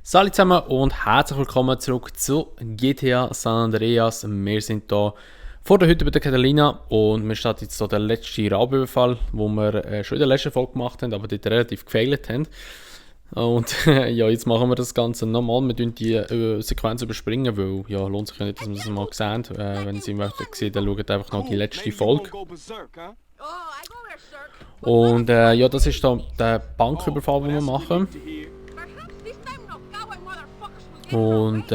Salut zusammen und herzlich willkommen zurück zu GTA San Andreas. Wir sind hier vor der Hütte bei der Catalina und wir starten jetzt so den letzten Raubüberfall, wo wir schon in der letzten Folge gemacht haben, aber dort relativ gefailt haben. Und ja, jetzt machen wir das Ganze nochmal. Wir tun die Sequenz überspringen, weil ja, lohnt sich ja nicht, dass wir das mal sehen. Wenn Sie möchten sehen, dann schaut einfach noch die letzte Folge. Und ja, das ist da der Banküberfall, den wir machen. Und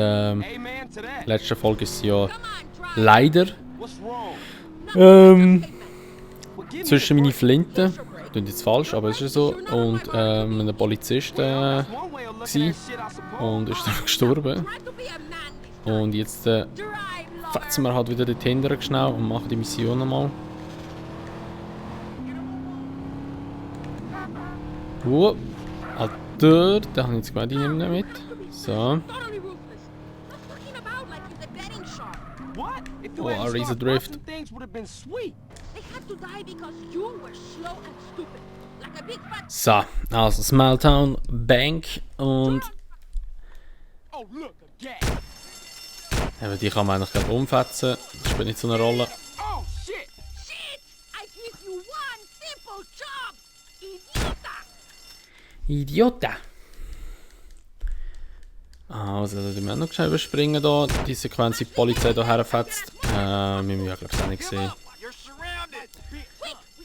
letzte Folge ist ja leider zwischen meine Flinte, klingt jetzt falsch, aber es ist so, und einem Polizist gsi und ist dann gestorben. Und jetzt fetzen wir halt wieder dort hinten schnell und machen die Mission nochmal. Alter, da habe ich jetzt gemeint, ich nehme ihn mit. So. Oh, Razor Drift. So, also Smalltown Bank und eben, die kann man eigentlich umfetzen, das spielt nicht so eine Rolle. Idiota! Also, die müssen noch schnell überspringen hier, die Sequenz, die Polizei hier herfetzt. Wir müssen ja, glaube ich, auch nicht sehen.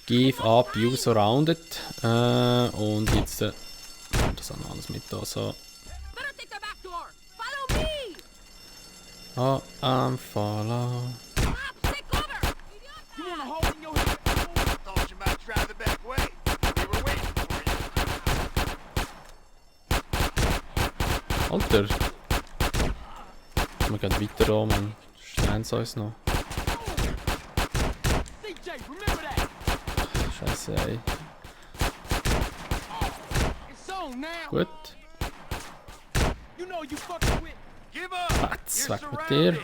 Give up, you surrounded. Und jetzt das auch alles mit da so. Oh, I'm follow. Alter! Wir gehen weiter an, man. Stehen sie uns noch. Scheiße, ey. Gut. Patz, weg mit dir.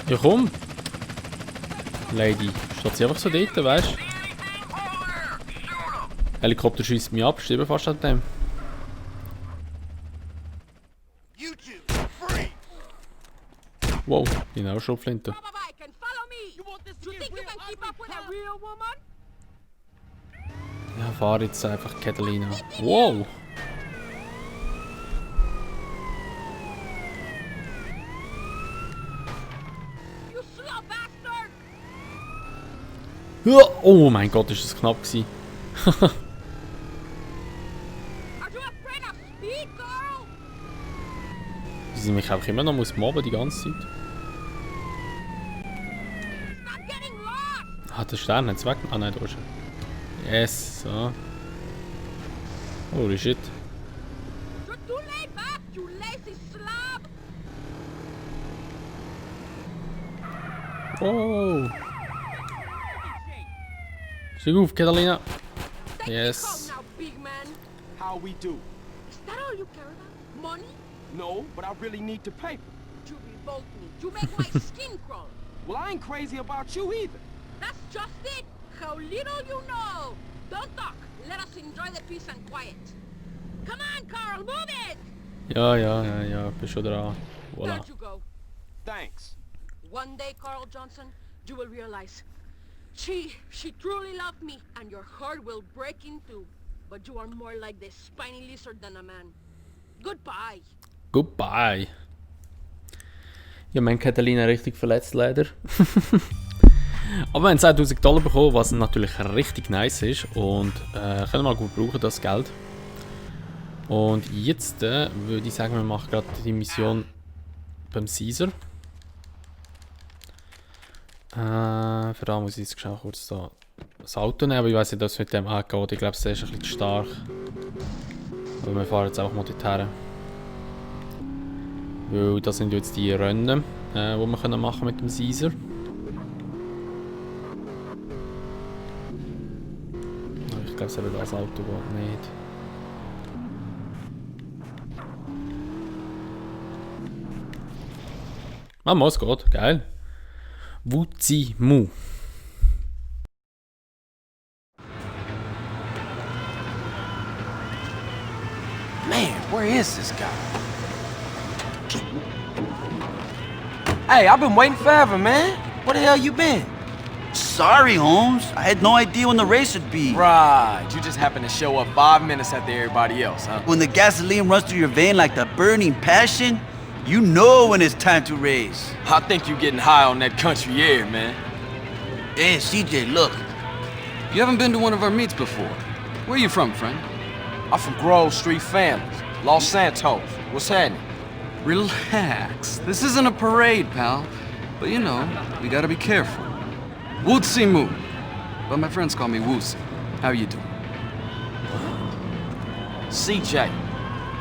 Ja komm! Lady, steht sie einfach so dort, weißt du? Helikopter schießt mich ab, steht fast an dem. Wow, die haben auch Schrotflinte. Ja, fahr jetzt einfach Catalina. Wow! Oh mein Gott, ist das knapp gewesen. Wie sie mich einfach immer noch mobben die ganze Zeit. Ah, der Stern hat es weg. Ah nein, da ist er. Yes, so. Holy shit. Oh. Steig auf, Catalina. Yes. How we do? Is that all you care about? Money? No, but I really need the paper. You revolt me. You make my skin crawl. Well, I ain't crazy about you either. That's just it. How little you know. Don't talk. Let us enjoy the peace and quiet. Come on, Carl, move it! Ja, bin schon dran. Voilà. There you go. Thanks. One day, Carl Johnson, you will realize she truly loved me, and your heart will break in two. But you are more like the spiny lizard than a man. Goodbye. Goodbye. Ja, mein Catalina richtig verletzt leider. Aber wir haben 10.000 Dollar bekommen, was natürlich richtig nice ist. Und können wir gut brauchen, das Geld. Und jetzt würde ich sagen, wir machen gerade die Mission beim Caesar. Für da muss ich jetzt schnell kurz da das Auto nehmen, aber ich weiß nicht, ob es mit dem geht. Ich glaube, es ist ein bisschen stark. Aber wir fahren jetzt auch mal dorthin. Weil das sind jetzt die Rennen, die wir machen mit dem Caesar. Ich glaube, es hat das Auto geht nicht. Ah, es geht. Geil. Wuzi Mu. Man, where is this guy? Hey, I've been waiting forever, man. Where the hell you been? Sorry, Holmes. I had no idea when the race would be. Right, you just happened to show up 5 minutes after everybody else, huh? When the gasoline runs through your vein like the burning passion, you know when it's time to race. I think you getting high on that country air, man. Hey, CJ, look. You haven't been to one of our meets before. Where you from, friend? I'm from Grove Street Families, Los Santos. What's happening? Relax. This isn't a parade, pal. But you know, we gotta be careful. Wootsy Moo. But my friends call me Woosie. How you doing? CJ.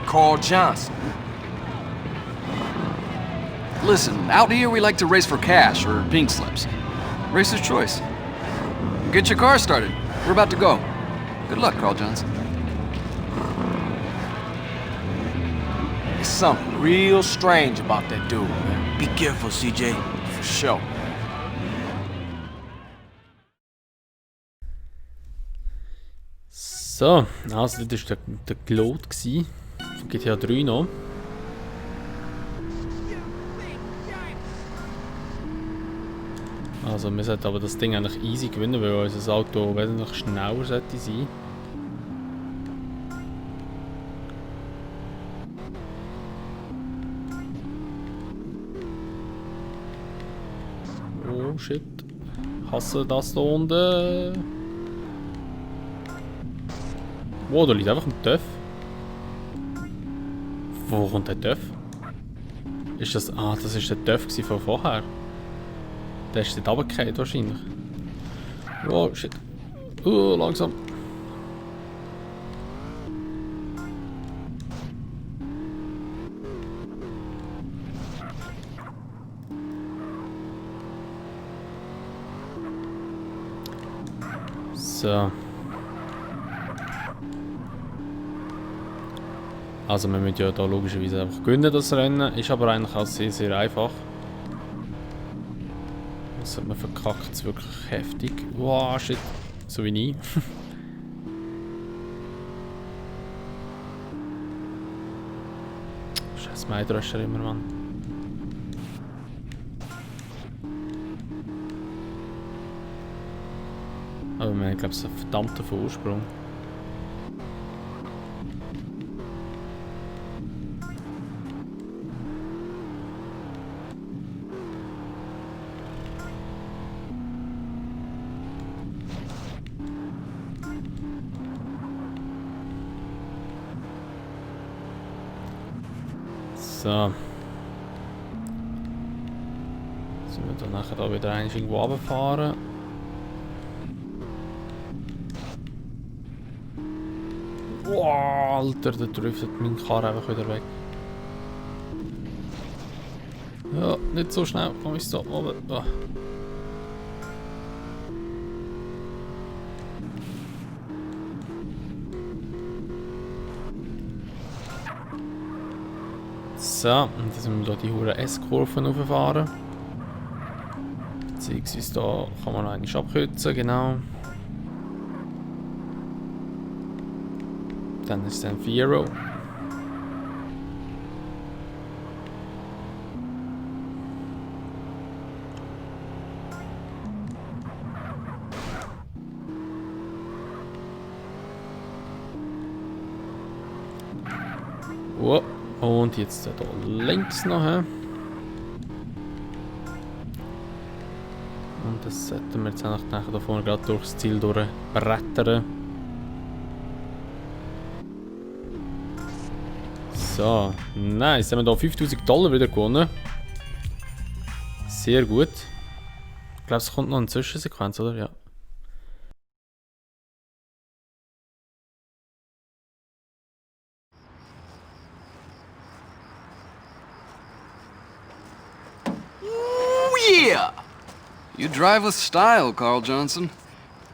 Carl Johnson. Listen, out here we like to race for cash or pink slips. Racer's choice. Get your car started. We're about to go. Good luck, Carl Johnson. There's something real strange about that dude, man. Be careful, CJ. For sure. So, also das war der Claude von GTA 3 noch. Also wir sollten aber das Ding eigentlich easy gewinnen, weil unser Auto wesentlich schneller sollte sein. Oh shit. Hasse das da unten. Wow, da liegt einfach ein Töff. Wo kommt der Töff? Ist das... Ah, das ist der Töff von vorher. Der ist dort runtergefallen wahrscheinlich. Wow, shit. Langsam. So. Also wir müssen ja da logischerweise einfach gewinnen, das Rennen. Ist aber eigentlich auch sehr, sehr einfach. Das hat man verkackt, es wirklich heftig. Wow, shit. So wie nie. Scheiß Maidröscher immer, Mann. Aber wir haben, glaube ich, einen verdammten Vorsprung. So. Sind wir dann nachher da wieder irgendwo runterfahren. Wow, Alter, der driftet mein Karre einfach wieder weg. Ja, nicht so schnell, komm ich so oben. Oh. So, und jetzt müssen wir hier die hohen S-Kurven rauffahren. Beziehungsweise da kann man noch eigentlich abkürzen, genau. Dann ist es ein Viro. Oh, und jetzt da links noch. Und das sollten wir jetzt auch nachher da vorne gerade durchs Ziel durchbrettern. So, nice. Haben wir da $5000 wieder gewonnen. Sehr gut. Ich glaube, es kommt noch eine Zwischensequenz, oder? Ja. Yeah! You drive with style, Carl Johnson.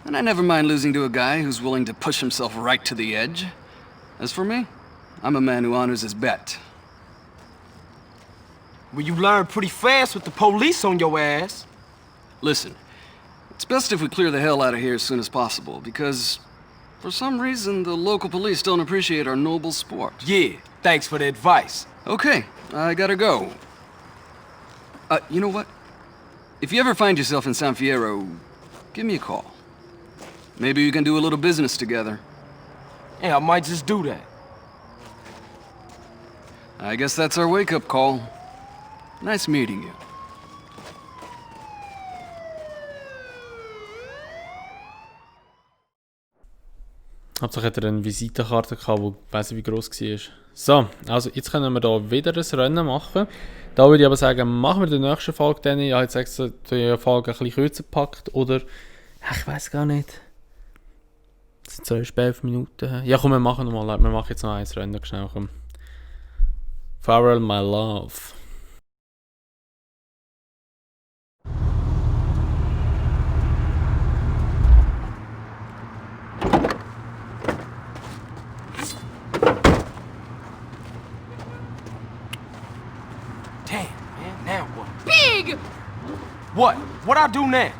And I never mind losing to a guy who's willing to push himself right to the edge. As for me, I'm a man who honors his bet. Well, you learned pretty fast with the police on your ass. Listen, it's best if we clear the hell out of here as soon as possible, because for some reason the local police don't appreciate our noble sport. Yeah, thanks for the advice. Okay, I gotta go. You know what? If you ever find yourself in San Fierro, give me a call. Maybe we can do a little business together. Yeah, I might just do that. I guess that's our wake-up call. Nice meeting you. Hauptsache hat er eine Visitenkarte gehabt, die ich weiss nicht, wie gross war. So, also jetzt können wir hier wieder ein Rennen machen. Da würde ich aber sagen, machen wir die nächste Folge dann. Ich habe jetzt extra die Folge ein bisschen kürzer gepackt. Oder, ich weiß gar nicht. Das sind so 11 Minuten. Ja komm, wir machen nochmal. Wir machen jetzt noch ein Rennen schnell. Komm. Farewell, my love. Damn, man, now what? Pig! What? What I do now?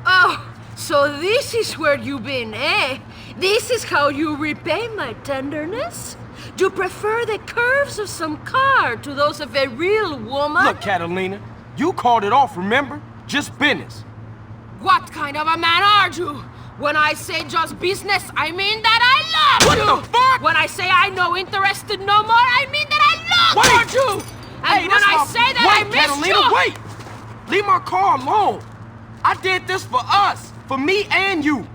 Oh, so this is where you've been, eh? This is how you repay my tenderness? You prefer the curves of some car to those of a real woman? Look, Catalina, you called it off, remember? Just business. What kind of a man are you? When I say just business, I mean that I love you! What the fuck? When I say I'm no interested no more, I mean that I love Wait! you! And when that's I my... say that wait, I miss Catalina, you... wait! Leave my car alone. I did this for us, for me and you.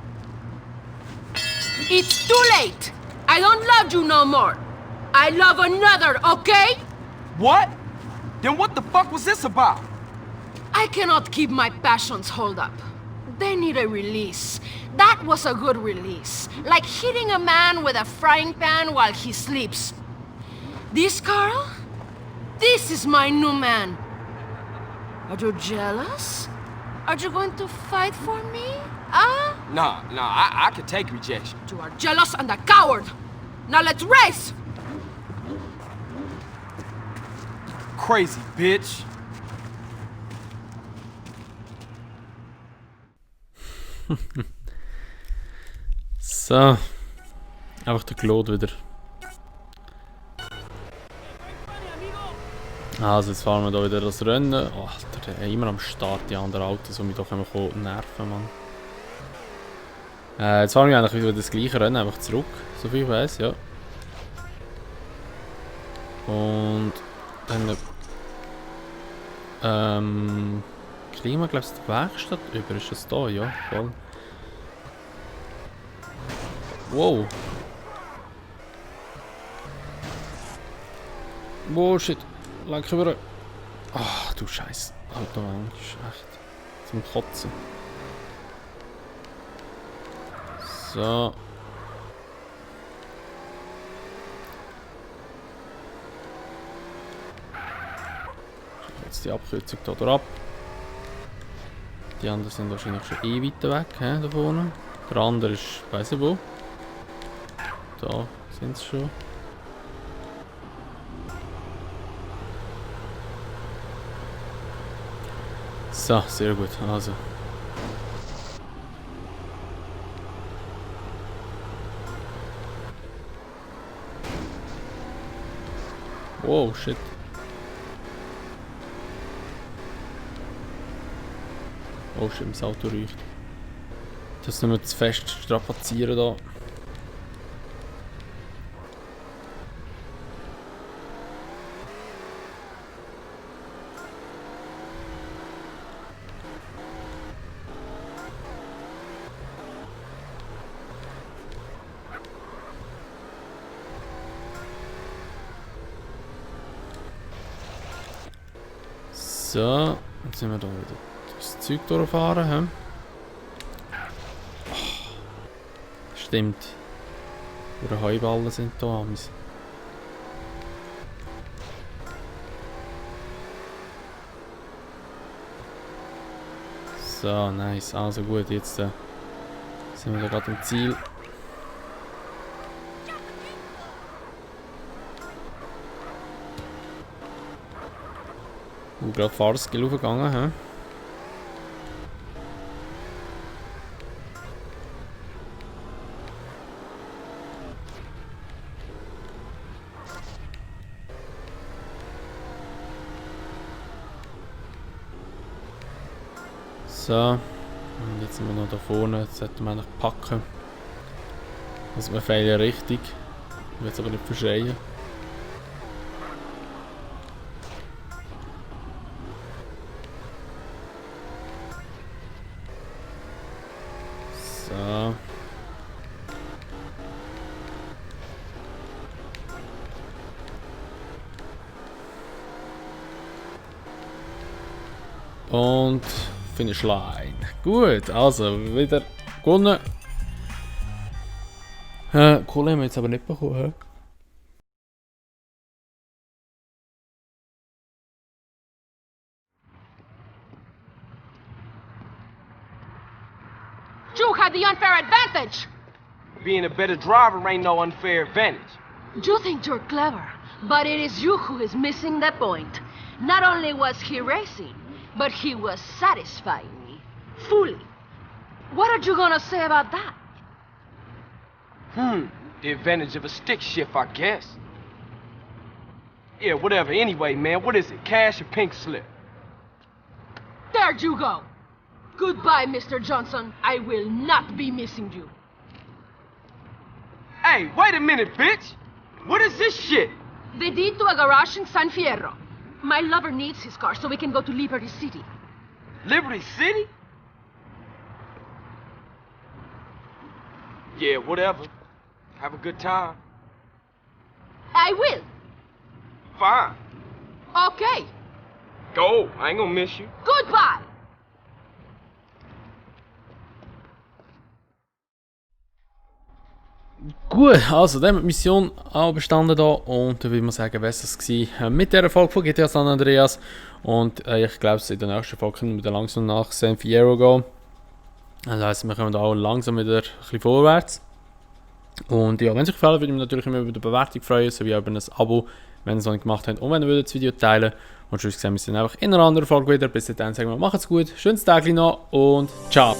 It's too late. I don't love you no more. I love another, okay? What? Then what the fuck was this about? I cannot keep my passions hold up. They need a release. That was a good release. Like hitting a man with a frying pan while he sleeps. This, Carl? This is my new man. Are you jealous? Are you going to fight for me? Huh? Nah, I can take rejection. You are jealous and a coward. Now let's race! Crazy bitch. So. Einfach der Claude wieder. Also jetzt fahren wir da wieder das Rennen. Oh, Alter, der ist immer am Start, die anderen Autos, die mich doch immer nerven, Mann. Jetzt fahren wir eigentlich wieder das gleiche Rennen, einfach zurück, so viel ich weiß, ja. Und dann kriegen wir, glaube ich, die Werkstatt über. Ist das da? Ja, voll. Wow. Wow, shit. Lenk über. Ach, du Scheiß. Autowang ist echt zum Kotzen. So. Jetzt die Abkürzung hier ab. Die anderen sind wahrscheinlich schon weiter weg, da vorne. Der andere ist, weiss ich wo. Da sind sie schon. So, sehr gut, also. Wow, shit. Oh shit, das Auto riecht. Das nicht mehr zu fest strapazieren da. So, jetzt sind wir da wieder das Zeug durchfahren. Oh, stimmt. Oder Heuballen sind da. So, nice. Also gut, jetzt sind wir da gerade am Ziel. Und gerade Fahrskill aufgegangen, hä? So, und jetzt sind wir noch da vorne, jetzt sollten wir eigentlich packen. Also wir fehlen richtig. Ich will es aber nicht verschreien. So. Und Finish Line. Gut, also wieder gewonnen. Kohle haben wir jetzt aber nicht bekommen. Duke had the unfair advantage! Being a better driver ain't no unfair advantage. You think you're clever, but it is you who is missing the point. Not only was he racing, but he was satisfying me. Fully. What are you gonna say about that? The advantage of a stick shift, I guess. Yeah, whatever. Anyway, man, what is it? Cash or pink slip? There you go. Goodbye, Mr. Johnson. I will not be missing you. Hey, wait a minute, bitch! What is this shit? The deed to a garage in San Fierro. My lover needs his car so we can go to Liberty City. Liberty City? Yeah, whatever. Have a good time. I will. Fine. Okay. Go. I ain't gonna miss you. Goodbye. Gut, also dann haben wir die Mission auch bestanden da und dann würde man sagen, was es war mit dieser Folge von GTA San Andreas. Und ich glaube, in der nächsten Folge können wir dann langsam nach San Fierro gehen. Das heisst, wir kommen da auch langsam wieder ein bisschen vorwärts. Und ja, wenn es euch gefällt, würde ich mich natürlich immer über eine Bewertung freuen, sowie auch über ein Abo, wenn ihr es noch nicht gemacht habt und wenn ihr das Video teilen würdet. Und sonst sehen wir uns dann einfach in einer anderen Folge wieder. Bis dahin sagen wir, macht's gut, schönes Tag noch und ciao!